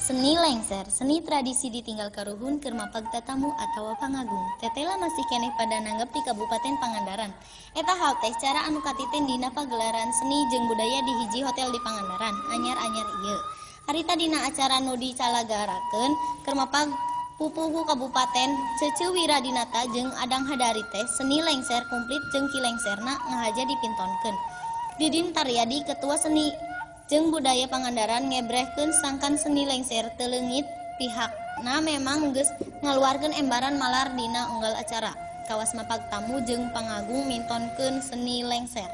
Seni lengser, seni tradisi ditinggal karuhun keur mapag tatamu atawa pangagung. Tetela masih keneh pada nanggap di Kabupaten Pangandaran. Eta hal teh cara anu katiten dina pagelaran seni jeung budaya di hiji hotel di Pangandaran, anyar-anyar ieu. Harita dina acara nu dicalagarakeun keur mapag pupuhu kabupaten Cece Wiradinata jeung Adang Hadari teh seni lengser kumplit jeung Ki Lengserna ngahaja dipintonkeun. Didin Taryadi, ketua seni jeung budaya Pangandaran, ngebrehkeun sangkan seni lengser teu leungit, pihakna memang geus ngaluarkeun embaran malar dina unggal acara. Kawas mapag tamu jeung pangagung mintonkeun seni lengser.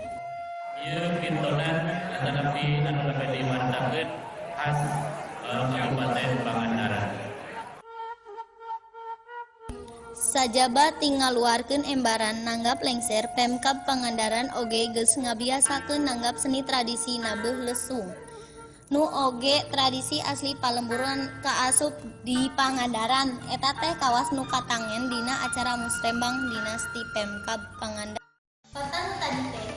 Ieu pintonan atanapi anu lebih diwartakeun khas Kabupaten Pangandaran. Sajaba ti ngaluarkeun embaran nanggap lengser, Pemkab Pangandaran oge geus ngabiasakeun nanggap seni tradisi nabeuh lesung. Nu oge tradisi asli palemburan kaasup di Pangandaran, eta teh kawas nu katangen dina acara Musrembang Dinasti Pemkab Pangandaran. Fakta nu tadi teh